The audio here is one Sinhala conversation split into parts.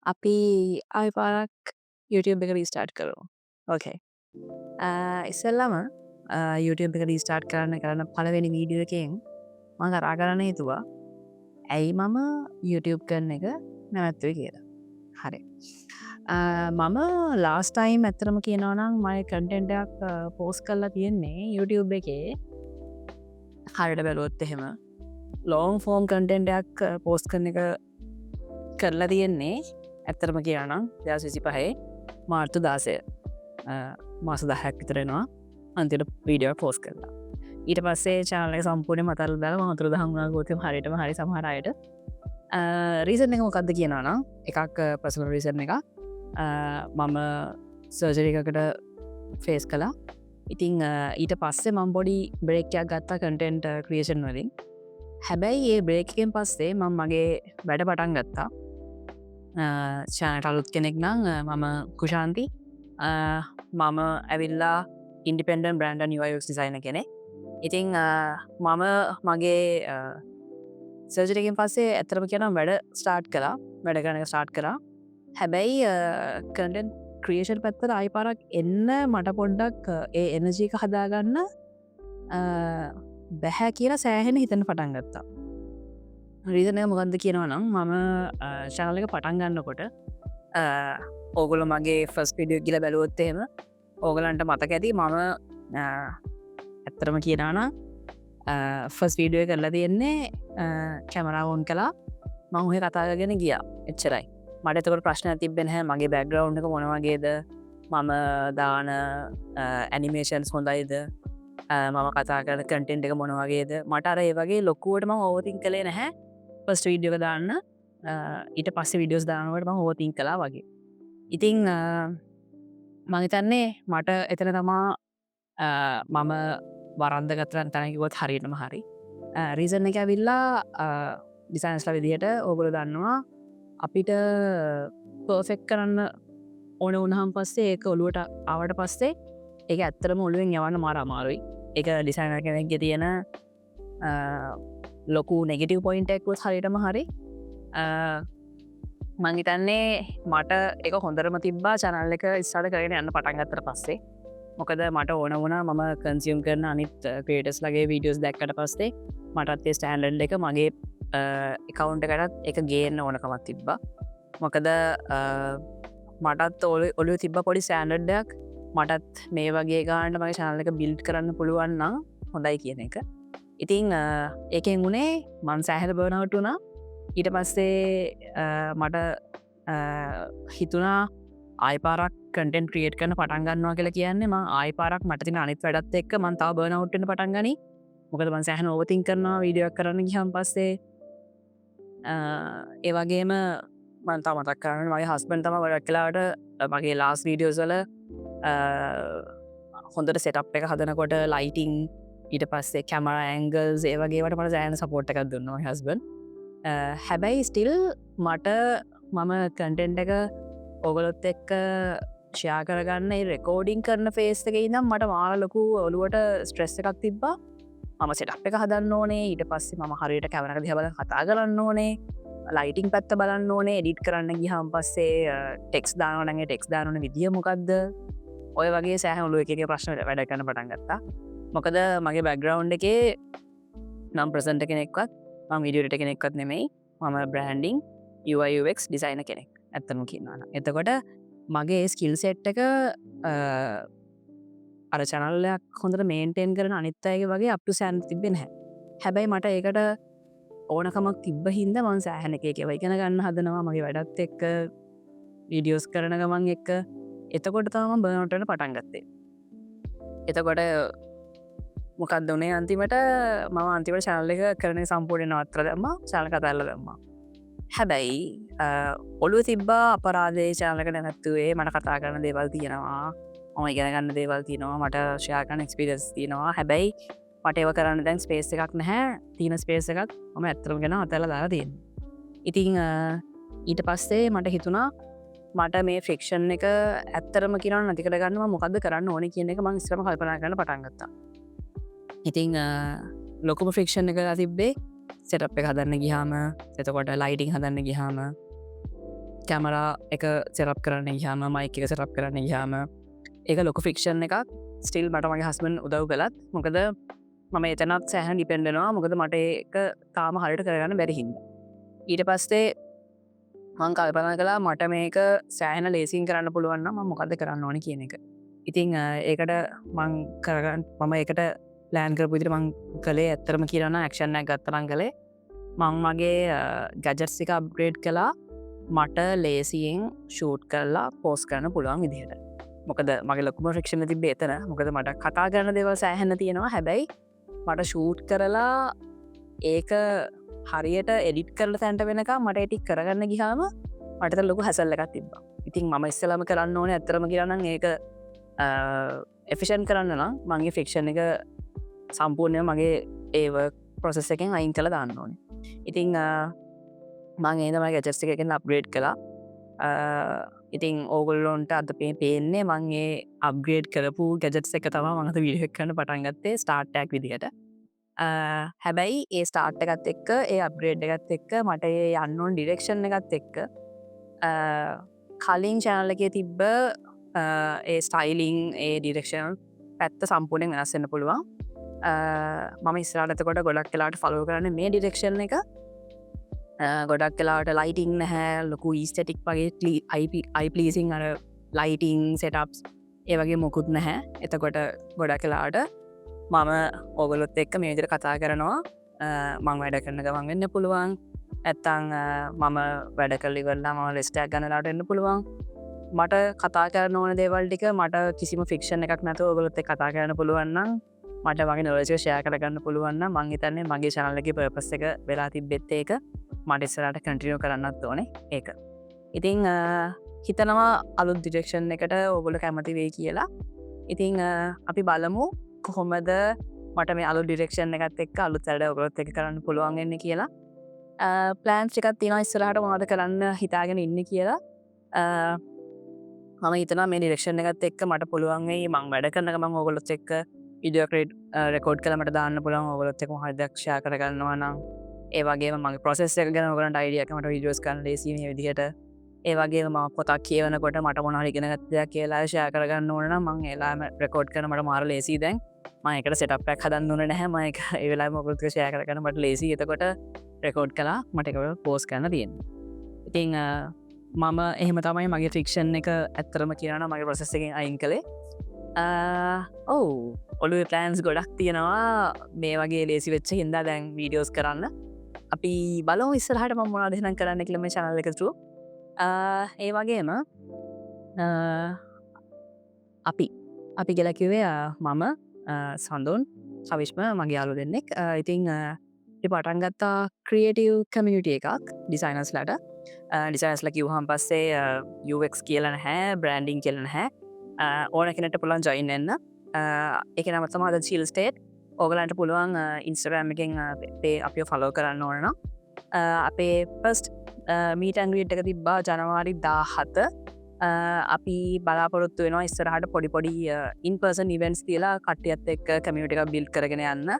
අපි ආයෙ පාරක් YouTube එක රීස්ටාර්ට් කරමු. ඕකේ. ඉස්සෙල්ලම YouTube එක රීස්ටාර්ට් කරන්න කරන පළවෙනි වීඩියෝ එකෙන් මම කතා කරන්න හිතුවා ඇයි මම YouTube කරන එක නැවැත්තුවේ කියලා. හරි. මම ලාස්ට් ටයිම් ඇත්තටම කියනවා නම් මගේ කන්ටෙන්ට් එකක් පෝස්ට් කරලා තියෙන්නේ YouTube එකේ. හරියට බැලුවොත් එහෙම ලෝන්ග් ෆෝම් කන්ටෙන්ට් එකක් පෝස්ට් කරන එක කරලා තියෙන්නේ ඇත්තටම කියනවා නම් 2025 මාර්තු 16, මාස 10ක් විතර වෙනවා අන්තිමට වීඩියෝ එකක් පෝස්ට් කරලා. ඊට පස්සේ චැනල් එක සම්පූර්ණයෙන්ම අතහැරලා දාලා මම අතුරුදහන් වුණා කිව්වොත් එහෙම හරියටම හරි සමහර අයට. රීසන් එක මොකක්ද කියනවා නම්, එකක් පර්සනල් රීසන් එකක්. මම සර්ජරි එකකට ෆේස් කළා. ඉතින් ඊට පස්සේ මම පොඩි බ්‍රේක් එකක් ගත්තා කන්ටෙන්ට් ක්‍රියේෂන් වලින්. හැබැයි ඒ බ්‍රේක් එකෙන් පස්සේ මම මගේ වැඩ පටන් ගත්තා. චැනල් අලුත් කෙනෙක් නම්, මම කුශාන්ති. මම ඇවිල්ලා independent brand and UI UX designer කෙනෙක්. ඉතින් මම මගේ සර්ජරි එකෙන් පස්සේ ඇත්තටම කියනවා වැඩ ස්ටාර්ට් කළා. වැඩ කරන එක ස්ටාර්ට් කරා. හැබැයි කන්ටෙන්ට් ක්‍රියේෂන් පැත්තට ආයි පාරක් එන්න මට පොඩ්ඩක් ඒ එනර්ජි එක හදාගන්න බැහැ කියලා සෑහෙන හිතන්න පටන් ගත්තා. රීසන් එක මොකක්ද කියනවා නම්, මම චැනල් එක පටන් ගන්නකොට, ඕගොල්ලෝ මගේ ෆස්ට් වීඩියෝ ගිහලා බැලුවොත් එහෙම ඕගලන්ට මතක ඇති, මම ඇත්තටම කියනවා නම් ෆස්ට් වීඩියෝ එක කරලා තියෙන්නේ කැමරාව ඔන් කළා, මං ඔහේ කතා කරගෙන ගියා, එච්චරයි. මට එතකොට ප්‍රශ්නයක් තිබ්බේ නැහැ මගේ බැක්ග්‍රවුන්ඩ් එක මොන වගේද, මම දාන ඇනිමේෂන්ස් හොඳයිද, මම කතා කරන කන්ටෙන්ට් එක මොන වගේද. මට අර ඒ වගේ ලොකුවට මම ඕවර්තින්ක් කළේ නැහැ ෆස්ට් වීඩියෝ එක දාන්න. ඊට පස්සේ වීඩියෝස් දානකොට මම ඕවර්තින්ක් කළා වගේ. ඉතින් මං හිතන්නේ මට එතන තමා මම වරද්ද ගත්ත තැන කිව්වොත් හරියටම හරි. රීසන් එක ඇවිල්ලා, ඩිසයිනර්ස්ලා විදිහට ඕගොල්ලෝ දන්නවා, අපිට පර්ෆෙක්ට් කරන්න ඕන වුණාම පස්සේ, ඒක ඔලුවට ආවට පස්සේ ඒක ඇත්තටම ඔලුවෙන් යවන්න මාර අමාරුයි. ඒක ඩිසයිනර් කෙනෙක්ගේ තියෙන ලොකු නෙගටිව් පොයින්ට් එකක් කිව්වොත් හරියටම හරි. මං හිතන්නේ මට ඒක හොඳටම තිබ්බා චැනල් එක ඉස්සරහට කරගෙන යන්න පටන් ගත්තට පස්සේ. මොකද මට ඕන වුණා මම කන්සියුම් කරන අනිත් ක්‍රියේටර්ස් ලගේ වීඩියෝස් දැක්කට පස්සේ මටත් ඒ ස්ටෑන්ඩඩ් එක මගේ එකවුන්ට් එකටත් ඒක ගේන්න ඕනකමක් තිබ්බා. මොකද මටත් ඔළුවේ තිබ්බ පොඩි ස්ටෑන්ඩඩ් එකක්, මටත් මේ වගේ ගානට මගේ චැනල් එක බිල්ඩ් කරන්න පුළුවන් නම් හොඳයි කියන එක. ඉතින් ඒකෙන් වුණේ මං සෑහෙන බර්න් අවුට් වුණා. ඊට පස්සේ මට හිතුණා ආයි පාරක් කන්ටෙන්ට් ක්‍රියේට් කරන්න පටන් ගන්නවා කියලා කියන්නේ මං ආයි පාරක් මට තියෙන අනිත් වැඩත් එක්ක මං තව බර්න් අවුට් වෙන්න පටන් ගනී. මොකද මං සෑහෙන ඕවර්තින්ක් කරනවා වීඩියෝ එකක් කරන්න ගියාම පස්සේ. ඒ වගේම මං තව මතක් කරන්න මගේ හස්බන්ඩ් තමයි ගොඩක් වෙලාවට මගේ ලාස්ට් වීඩියෝස් වල හොඳට සෙටප් එක හදනකොට ලයිටිං, ඊට පස්සේ කැමරා ඇන්ගල්ස්, ඒ වගේ ඒවාට මට සෑහෙන සපෝට් එකක් දුන්නා මගේ හස්බන්ඩ්. හැබැයි ස්ටිල් මට මම කන්ටෙන්ට් එක ඔගොල්ලොත් එක්ක ෂෙයා කරගන්න ඒ රෙකෝඩින් කරන ෆේස් එකේ ඉඳන් මට මාර ලොකු ඔලුවට ස්ට්‍රෙස් එකක් තිබ්බා. මම සෙටප් එක හදන්න ඕනේ, ඊට පස්සේ මම හරියට කැමරා එක දිහා බලන් කතා කරන්න ඕනේ, ලයිටිං පැත්ත බලන්න ඕනේ, එඩිට් කරන්න ගියාම පස්සේ ටෙක්ස්ට් දානවා නම් ඒ ටෙක්ස්ට් දාන ඕන විදිය මොකද්ද, ඔය වගේ සෑහෙන ඔලුව එක එක ප්‍රශ්න වැඩ කරන්න පටන් ගත්තා. මොකද මගේ බැක්ග්‍රවුන්ඩ් එකේ නම් ප්‍රසන්ටර් කෙනෙක්වත් මම වීඩියෝ එඩිටර් කෙනෙක්වත් නෙමෙයි. මම බ්‍රෑන්ඩින් UI UX designer කෙනෙක් ඇත්තම කියනවා නම්. එතකොට මගේ ස්කිල් සෙට් එක අර චැනල් එකක් හොඳට මේන්ටේන් කරන අනිත් අයගේ වගේ අප් ටු ස්ටෑන්ඩඩ් තිබ්බේ නැහැ. හැබැයි මට ඒකට ඕනකමක් තිබ්බ හින්දා මං සෑහෙන එක එක ඒවා ඉගෙන ගන්න හදනවා මගේ වැඩත් එක්ක, වීඩියෝස් කරන ගමන් එක්ක. එතකොට තමයි මම බර්න් අවුට් වෙන්න පටන් ගත්තේ. එතකොට මොකක්ද වුණේ අන්තිමට? මම අන්තිමට චැනල් එක කරන එක සම්පූර්ණයෙන් නවත්තලා දැම්මා, චැනල් එක අතහැරලා දැම්මා. හැබැයි ඔළුවේ තිබ්බා අපරාධේ චැනල් එක නැවැත්තුවේ, මට කතා කරන්න දේවල් තියෙනවා, මම ඉගෙන ගන්න දේවල් තියෙනවා, මට ෂෙයා කරන්න එක්ස්පීරියන්ස් තියෙනවා. හැබැයි මට ඒව කරන්න දැන් ස්පේස් එකක් නැහැ. තියෙන ස්පේස් එකත් මම ඇත්තටම ගැන අතහැරලා දාලා තියෙන්නේ. ඉතින් ඊට පස්සේ මට හිතුණා මට මේ ෆ්‍රික්ෂන් එක ඇත්තටම කියනවා නම් නැති කරගන්න මම මොකද්ද කරන්න ඕනේ කියන එක මං ඉස්සරම කල්පනා කරන්න පටන් ගත්තා. ඉතින් ලොකුම ෆ්‍රික්ෂන් එක තිබ්බේ සෙටප් එක හදන්න ගියාම, එතකොට ලයිටිං හදන්න ගියාම, කැමරා එක සෙටප් කරන්න ගියාම, මයික් එක සෙටප් කරන්න ගියාම ඒක ලොකු ෆ්‍රික්ෂන් එකක්. ස්ටිල් මට මගේ හස්බන්ඩ් උදව් කළත්, මොකද මම එතනත් සෑහෙන ඩිපෙන්ඩ් වෙනවා, මොකද මට ඒක තාම හරියට කරගන්න බැරි හින්දා. ඊට පස්සේ මං කල්පනා කළා මට මේක සෑහෙන ලේසියෙන් කරන්න පුළුවන් නම් මං මොකද්ද කරන්න ඕනේ කියන එක. ඉතින් ඒකට මං කරගන්න මම ඒකට ප්ලෑන් කරපු විදිහට මං කළේ, ඇත්තටම කියනවා නම් ඇක්ෂන් එකක් ගත්තා නම් කළේ, මං මගේ ගැජට්ස් ටික අප්ග්‍රේඩ් කළා මට ලේසියෙන් ෂූට් කරලා පෝස්ට් කරන්න පුළුවන් විදිහට. මොකද මගේ ලොකුම ෆ්‍රික්ෂන් එක තිබ්බේ එතන. මොකද මට කතා කරන දේවල් සෑහෙන තියෙනවා. හැබැයි මට ෂූට් කරලා ඒක හරියට එඩිට් කරලා තැනට වෙනකම් මට ඒ ටික කරගන්න ගියාම මට එතන ලොකු හැසල් එකක් තිබ්බා. ඉතින් මම ඉස්සෙල්ලාම කරන්න ඕනේ ඇත්තටම කියනවා නම් ඒක එෆිෂන්ට් කරන්න නම් මගේ ෆ්‍රික්ෂන් එක සම්පූර්ණයෙන්ම මගේ ඒ වර්ක් ප්‍රොසෙස් එකෙන් අයින් කරලා දාන්න ඕනේ. ඉතින් මං ඒ තමයි ගැජට්ස් ටික එකෙන් අප්ග්‍රේඩ් කළා. ඉතින් ඕගොල්ලොන්ට අද මේ පේන්නේ මං ඒ අප්ග්‍රේඩ් කරපු ගැජට්ස් එක තමයි මං අද වීඩියෝ එක කරන්න පටන් ගත්තේ ස්ටාර්ට් එකක් විදිහට. හැබැයි ඒ ස්ටාර්ට් එකත් එක්ක, ඒ අප්ග්‍රේඩ් එකත් එක්ක, මට ඒ යන්න ඕන ඩිරෙක්ෂන් එකත් එක්ක කලින් චැනල් එකේ තිබ්බ ඒ ස්ටයිලිං, ඒ ඩිරෙක්ෂන් පැත්ත සම්පූර්ණයෙන් වෙනස් වෙන්න පුළුවන්. මම ඉස්සරහට එතකොට ගොඩක් වෙලාවට ෆලෝ කරන්නේ මේ ඩිරෙක්ෂන් එක. ගොඩක් වෙලාවට ලයිටිං නැහැ, ලොකු ඊස්තටික් වගේ අයි ප්ලීසිං අර ලයිටිං සෙටප්ස් ඒ වගේ මොකුත් නැහැ. එතකොට ගොඩක් වෙලාවට මම ඕගොල්ලොත් එක්ක මේ විදිහට කතා කරනවා. මං වැඩ කරන ගමන් වෙන්න පුළුවන්, නැත්තං මම වැඩ කරලා ඉවරලා මම රෙස්ට් එකක් ගන්න වෙලාවට එන්න පුළුවන්. මට කතා කරන්න ඕන දේවල් ටික මට කිසිම ෆ්‍රික්ෂන් එකක් නැතුව ඔයගොල්ලොත් එක්ක කතා කරන්න පුළුවන් නම්, මට මගේ නොලෙජ් එක ෂෙයා කරගන්න පුළුවන් නම්, මං හිතන්නේ මගේ චැනල් එකේ පර්පස් එක වෙලා තිබ්බෙත් ඒක. මට ඉස්සරහට කන්ටිනියු කරන්නත් ඕනේ ඒක. ඉතින් හිතනවා අලුත් ඩිරෙක්ෂන් එකට ඔයගොල්ලෝ කැමති වෙයි කියලා. ඉතින් අපි බලමු කොහොමද මට මේ අලුත් ඩිරෙක්ෂන් එකත් එක්ක අලුත් වැඩ ඔයගොල්ලොත් එක්ක කරන්න පුළුවන් වෙන්නේ කියලා. ප්ලෑන්ස් ටිකක් තියෙනවා ඉස්සරහට මොනවද කරන්න හිතාගෙන ඉන්නේ කියලා. මම හිතනවා මේ ඩිරෙක්ෂන් එකත් එක්ක මට පුළුවන් වෙයි මං වැඩ කරන ගමන් ඔයගොල්ලොත් එක්ක වීඩියෝ රෙකෝඩ් කරලා මට දාන්න පුළුවන්. ඔයගොල්ලොත් එක්ක මොකක්ද දෙයක් ෂෙයා කරගන්නවා නම්, ඒ වගේම මගේ ප්‍රොසෙස් එක ගැන ඔයගොල්ලන්ට අයිඩියා එකක් මට වීඩියෝස් කරන්න ලේසි මේ විදිහට. ඒ වගේම මම පොතක් කියවනකොට මට මොනවා හරි ඉගෙන ගත්ත දෙයක් කියලා ෂෙයා කරගන්න ඕන නම් මං ඒ වෙලාවෙම රෙකෝඩ් කරන මට මාර ලේසි. දැන් මං ඒකට සෙටප් එකක් හදන්න ඕනේ නැහැ. මං ඒක ඒ වෙලාවෙම ඔයගොල්ලොත් එක්ක ෂෙයා කරගන්න මට ලේසි. එතකොට රෙකෝඩ් කළා මට ඒක පෝස්ට් කරන්න තියෙන්නේ. ඉතින් මම එහෙම තමයි මගේ ෆ්‍රික්ෂන් එක ඇත්තටම කියනවා නම් මගේ ප්‍රොසෙස් එකෙන් අයින් කළේ. ඔව්, ඔළුවේ ප්ලෑන්ස් ගොඩක් තියෙනවා මේ වගේ ලේසි වෙච්ච හින්දා දැන් වීඩියෝස් කරන්න. අපි බලමු ඉස්සරහට මම මොනවද එහෙනම් කරන්න කියලා මේ චැනල් එක through. ඒ වගේම අපි අපි කියලා කිව්වේ මම, සඳුන්, කවිශ්ම, මගේ යාළුවෝ දෙන්නෙක්. ඉතින් අපි පටන් ගත්තා ක්‍රියේටිව් කමියුනිටි එකක් ඩිසයිනර්ස්ලාට. ඩිසයිනර්ස්ලා කිව්වහම පස්සේ UX කියලා නැහැ, බ්‍රෑන්ඩින් කියලා නැහැ. ඕන කෙනෙක්ට පුළුවන් ජොයින් වෙන්න. ඒකේ නම තමයි The Chill State. ඕගලන්ට පුළුවන් Instagram එකෙන් අපිව ෆලෝ කරන්න ඕන නම්. අපේ ෆස්ට් මීට් ඇන්ඩ් ග්‍රීට් එක තිබ්බා ජනවාරි 17. අපි බලාපොරොත්තු වෙනවා ඉස්සරහට පොඩි පොඩි ඉන් පර්සන් ඉවෙන්ට්ස් තියලා කට්ටියත් එක්ක කමියුනිටි එකක් බිල්ඩ් කරගෙන යන්න.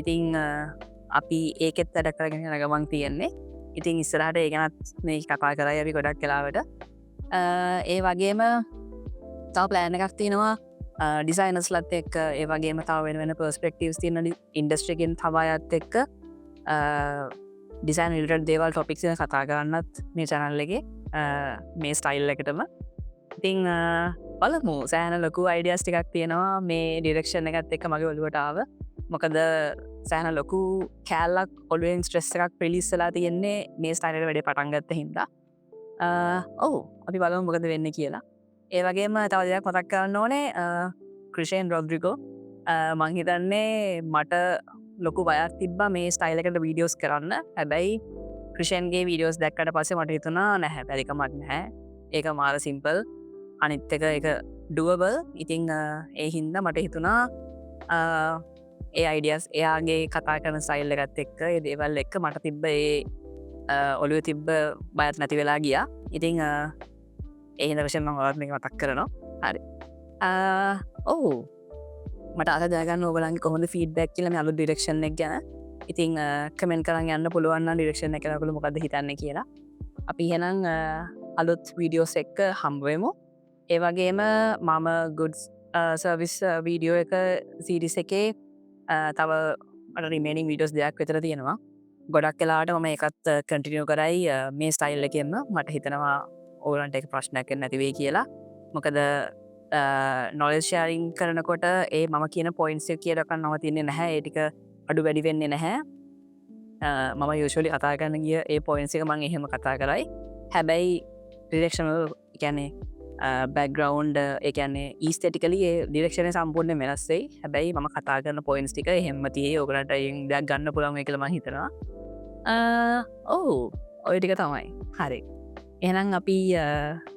ඉතින් අපි ඒකෙත් වැඩ කරගෙන යන ගමන් තියෙන්නේ. ඉතින් ඉස්සරහට ඒ ගැනත් මේ කතා කරයි අපි ගොඩක් වෙලාවට. ඒ වගේම තව ප්ලෑන් එකක් තියෙනවා ඩිසයිනර්ස්ලත් එක්ක, ඒ වගේම තව වෙන වෙන පර්ස්පෙක්ටිව්ස් තියෙන ඉන්ඩස්ට්‍රි එකෙන් තව අයත් එක්ක ඩිසයින් රිලේටඩ් දේවල් ටොපික්ස් ගැන කතා කරන්නත් මේ චැනල් එකේ මේ ස්ටයිල් එකටම. ඉතින් බලමු, සෑහෙන ලොකු අයිඩියාස් ටිකක් තියෙනවා මේ ඩිරෙක්ෂන් එකත් එක්ක මගේ ඔළුවට ආව. මොකද සෑහෙන ලොකු කෑල්ලක් ඔළුවෙන් ස්ට්‍රෙස් එකක් රිලීස් වෙලා තියෙන්නේ මේ ස්ටයිල් එකට වැඩේ පටන් ගත්ත හින්දා. ඔව්, අපි බලමු මොකද වෙන්නේ කියලා. ඒ වගේම තව දෙයක් මතක් කරන්න ඕනේ, ක්‍රිෂේන් රොඩ්රිගෝ. මං හිතන්නේ මට ලොකු බයක් තිබ්බා මේ ස්ටයිල් එකට වීඩියෝස් කරන්න. හැබැයි ක්‍රිෂේන්ගේ වීඩියෝස් දැක්කට පස්සේ මට හිතුණා නැහැ, බැරි කමක් නැහැ. ඒක මාර සිම්පල්. අනිත් එක ඒක ඩුවබල්. ඉතින් ඒ හින්දා මට හිතුණා ඒ අයිඩියාස් එයාගේ කතා කරන ස්ටයිල් එකත් එක්ක ඒ දේවල් එක්ක මට තිබ්බ ඒ ඔළුවේ තිබ්බ බයත් නැති වෙලා ගියා. ඉතින් ඒ හින්දා ක්‍රිෂේන් මං ඔයාලත් මේක මතක් කරනවා. හරි. ඔව්, මට අද දැනගන්න ඕගොල්ලන්ගේ කොහොමද ෆීඩ්බැක් කියලා මේ අලුත් ඩිරෙක්ෂන් එක ගැන. ඉතින් කමෙන්ට් කරන් යන්න පුළුවන් නම් ඩිරෙක්ෂන් එක ගැන ඔයගොල්ලෝ මොකද්ද හිතන්නේ කියලා. අපි එහෙනම් අලුත් වීඩියෝස් එක්ක හම්බවෙමු. ඒ වගේම මම ගුඩ් සර්විස් වීඩියෝ එක සීරිස් එකේ තව මට රිමේනින් වීඩියෝස් දෙයක් විතර තියෙනවා. ගොඩක් වෙලාවට මම ඒකත් කන්ටිනියු කරයි මේ ස්ටයිල් එකෙන්ම. මට හිතෙනවා ඕගලන්ට ඒක ප්‍රශ්නයක් වෙන්නේ නැති වෙයි කියලා. මොකද නොලෙජ් ෂෙයාරින් කරනකොට ඒ මම කියන පොයින්ට්ස් එක කියලාකන් නවතින්නේ නැහැ. ඒ ටික අඩු වැඩි වෙන්නේ නැහැ. මම යූෂුවලි කතා කරන්න ගිය ඒ පොයින්ට්ස් එක මං එහෙම කතා කරයි. හැබැයි ඩිරෙක්ෂනල් කියන්නේ බැක්ග්‍රවුන්ඩ්, ඒ කියන්නේ ඊස්තටිකලි ඒ ඩිරෙක්ෂන් එක සම්පූර්ණයෙන් වෙනස් වෙයි. හැබැයි මම කතා කරන පොයින්ට්ස් ටික එහෙම්ම තියෙයි. ඔයගලන්ට එයින් දෙයක් ගන්න පුළුවන් වෙයි කියලා මං හිතනවා. ඔව්, ඔය ටික තමයි. හරි. එහෙනම් අපි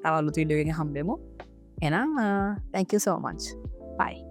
තව අලුත් වීඩියෝ එකකින් හම්බෙමු. එහෙනම් thank you so much. Bye.